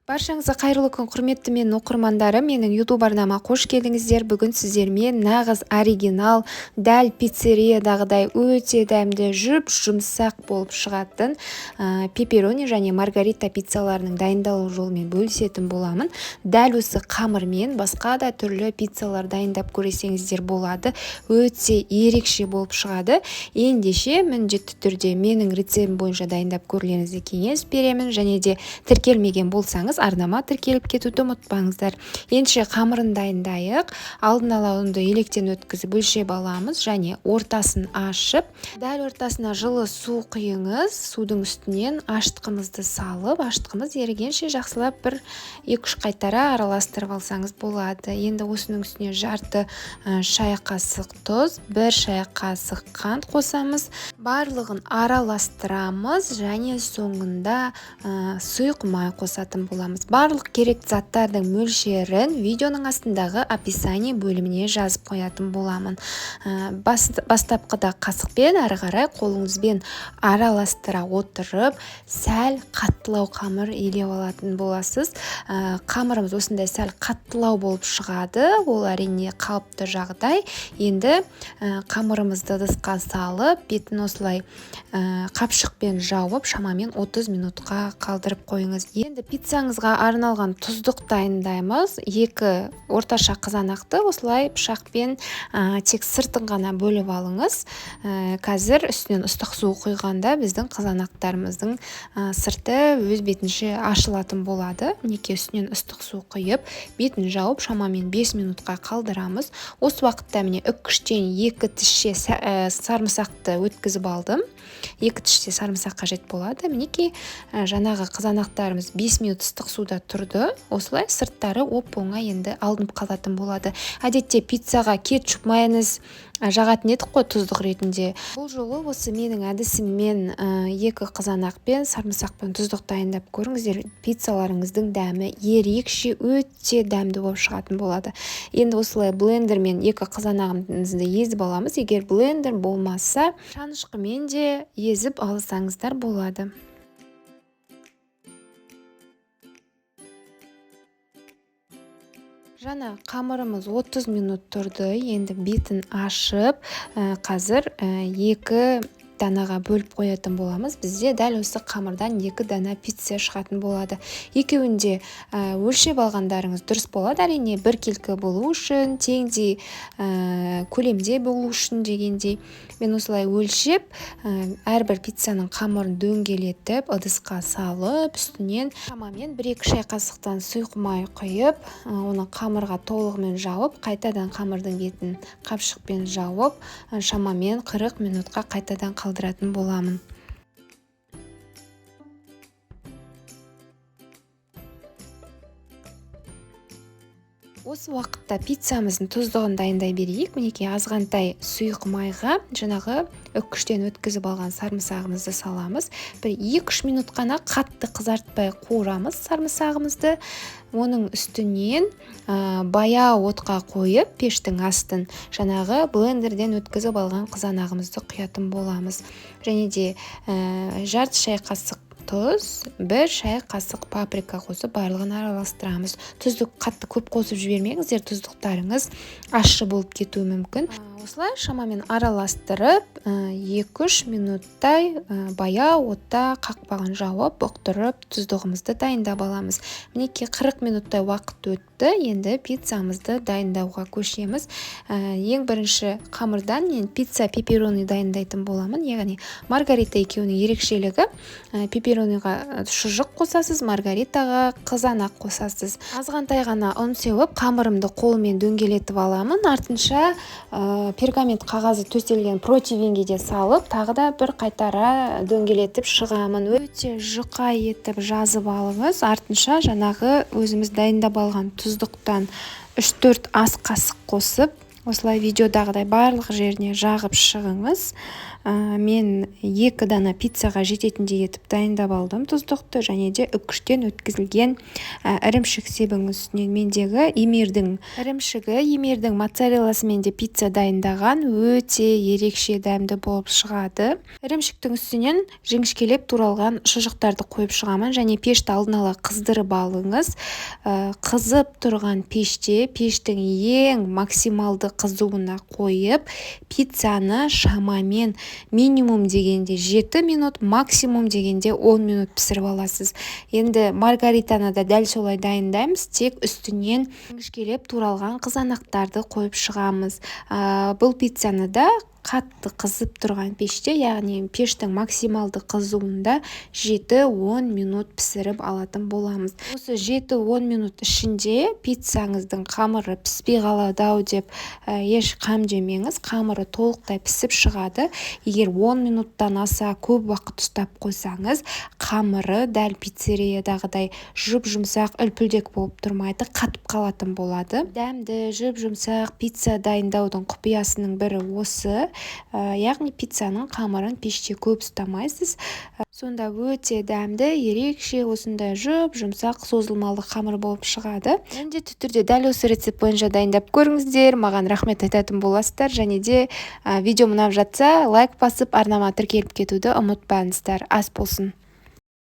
Баршаңызға қайырлы күн, құрметті менің оқырмандарым, менің YouTube арнама қош келдіңіздер. Бүгін сіздермен нағыз оригинал, дәл пиццериядағыдай өте дәмді, жұп-жұмсақ болып шығатын пепперони және маргарита пиццаларының дайындалу жолымен бөлісетін боламын. Дәл осы қамырмен басқа да түрлі пиццалар дайындап көрсеңіздер болады. Өте ерекше болып шығады. Ендеше міндетті түрде менің рецептім бойынша дайындап көрулеріңізді кеңес беремін. Және де тіркелмеген болсаңыз, арнама тіркеліп кетуді ұмытпаңыздар. Ендеше қамырын дайындайық. Алдын ала ұнды електен өткізіп өлшеп аламыз және ортасын ашып, дәл ортасына жылы су құйыңыз. Судың үстінен ашытқымызды салып, ашытқымыз ерігенше жақсылап бір 2-3 қайтара араластырып алсаңыз болады. Енді осының үстіне жарты шай қасық тұз, 1 шай қасық қант қосамыз. Барлығын араластырамыз және соңында сұйық май қосатын боламыз. Барлық керекті заттардың мөлшерін видеоның астындағы описание бөліміне жазып қоятын боламын. Бастапқыда қасықпен, ары қарай қолыңызбен араластыра отырып, сәл қаттылау қамыр илеп алатын боласыз. Қамырымыз осындай сәл қаттылау болып шығады. Ол әрине қалыпты жағдай. Енді қамырымызды ыдысқа салып, бетін осылай қапшықпен жауып, шамамен 30 минутқа қалдырып қойыңыз. Енді пиццаңызға арналған тұздық дайындаймыз. 2 орташа қызанақты осылай пышақпен тек сыртын ғана бөліп алыңыз. Қазір үстінен ыстық су құйғанда біздің қызанақтарымыздың сырты өз бетінше ашылатын болады. Мінекей үстінен ыстық су құйып, бетін жауып шамамен 5 минутқа қалдырамыз. Осы уақытта міне үккіштен 2 тісше сарымсақты өткізіп алдым. 2 тісше сарымсақ қажет болады. Мінекей, жаңағы қызанақтарымыз 5 минут ыстық суда тұрды. Осылай сырттары оп-оңай енді алынып қалатын болады. Әдетте пиццаға кетчуп, майонез жағатын едік қой тұздық ретінде. Бұл жолы осы менің әдісіммен 2 қызанақпен, сарымсақпен тұздық дайындап көріңіздер. Пиццаларыңыздың дәмі ерекше, өте дәмді болып шығатын болады. Енді осылай блендермен 2 қызанағымызды езіп аламыз. Егер блендер болмаса, шанышқымен де езіп алсаңыздар болады. Жаңа қамырымыз 30 минут тұрды. Енді бетін ашып, қазір 2 данаға бөліп қоятын боламыз. Бізде дәл осы қамырдан 2 дана пицца шығатын болады. Екеуін де өлшеп алғандарыңыз дұрыс болады. Әрине, біркелкі болу үшін, теңдей көлемде болу үшін дегендей. Мен осылай өлшеп, әрбір пиццаның қамырын дөңгелетіп, ыдысқа салып, үстінен шамамен 1-2 шай қасықтан сұйық май құйып, оны қамырға толығымен жауып, қайтадан қамырдың бетін қапшықпен жауып, шамамен 40 минутқа қайтадан қалдыратын боламын. Осы уақытта пиццамыздың тұздығын дайындай берейік. Мінекей азғантай сұйық майға жаңағы үккіштен өткізіп алған сарымсағымызды саламыз. Бір 2-3 минут қана қатты қызартпай қуырамыз сарымсағымызды. Оның үстінен баяу отқа қойып, пештің астын жаңағы блендерден өткізіп алған қызанағымызды құятын боламыз. Және де жарты шай қасық тұз, 1 шай қасық паприка қосып барлығын араластырамыз. Тұзды қатты көп қосып жібермеңіздер, тұздықтарыңыз ащы болып кетуі мүмкін. Осылай шамамен араластырып, 2-3 минуттай баяу отта қақпағын жауып, бұқтырып тұздығымызды дайындап аламыз. Мінекей 40 минуттай уақыт өтті. Енді пиццамызды дайындауға көшеміз. Ең бірінші қамырдан мен пицца пепперони дайындайтын боламын. Яғни маргарита екеуінің ерекшелігі, пепперониға шұжық қосасыз, маргаритаға қызанақ қосасыз. Азғантай ғана ұн сеуіп, қамырымды қолмен дөңгелетіп аламын. Артынша пергамент қағазы төселген противенге де салып, тағы да бір қайтара дөңгелетіп шығамын. Өте жұқа етіп жазып алыңыз. Артынша жаңағы өзіміз дайындап алған тұздықтан 3-4 ас қасық қосып, осылай видеодағыдай барлық жеріне жағып шығыңыз. Мен 2 дана пиццаға жететіндей етіп дайындап алдым тұздықты және де үккіштен өткізілген ірімшік себіңіз. Үстінен мендегі Эмирдің ірімшігі, Эмирдің моцарелласымен де пицца дайындаған, өте ерекше дәмді болып шығады. Ірімшіктің үстінен жіңішкелеп туралған шұжықтарды қойып шығамын және пешті алдын ала қыздырып алыңыз. Қызып тұрған пеште, пештің ең максималды қызуына қойып, пиццаны шамамен минимум дегенде 7 минут, максимум дегенде 10 минут пісіріп аласыз. Енді маргаританы да дәл солай дайындаймыз, тек үстінен жіңішкелеп туралған қызанақтарды қойып шығамыз. Бұл пиццаны да қатты қызып тұрған пеште, яғни пештің максималды қызуында 7-10 минут пісіріп алатын боламыз. Осы 7-10 минут ішінде пиццаңыздың қамыры піспей қалады ау деп еш қам жемеңіз, қамыры толықтай пісіп шығады. Егер 10 минуттан аса көп уақыт ұстап қойсаңыз, қамыры дәл пиццериядағыдай жұп-жұмсақ, үлпілдек болып тұрмайды, қатып қалатын болады. Дәмді жұп-жұмсақ пицца дайындаудың құпиясының бірі осы, яғни пиццаның қамырын пеште көп ұстамайсыз, сонда өте дәмді, ерекше осындай жұп-жұмсақ, созылмалы қамыр болып шығады. Міндетті түрде дәл осы рецепт бойынша дайындап көріңіздер, маған рахмет айтатын боласыздар. Және де видеом ұнап жатса, лайк басып, арнама тіркеліп кетуді ұмытпаңыздар. Ас болсын!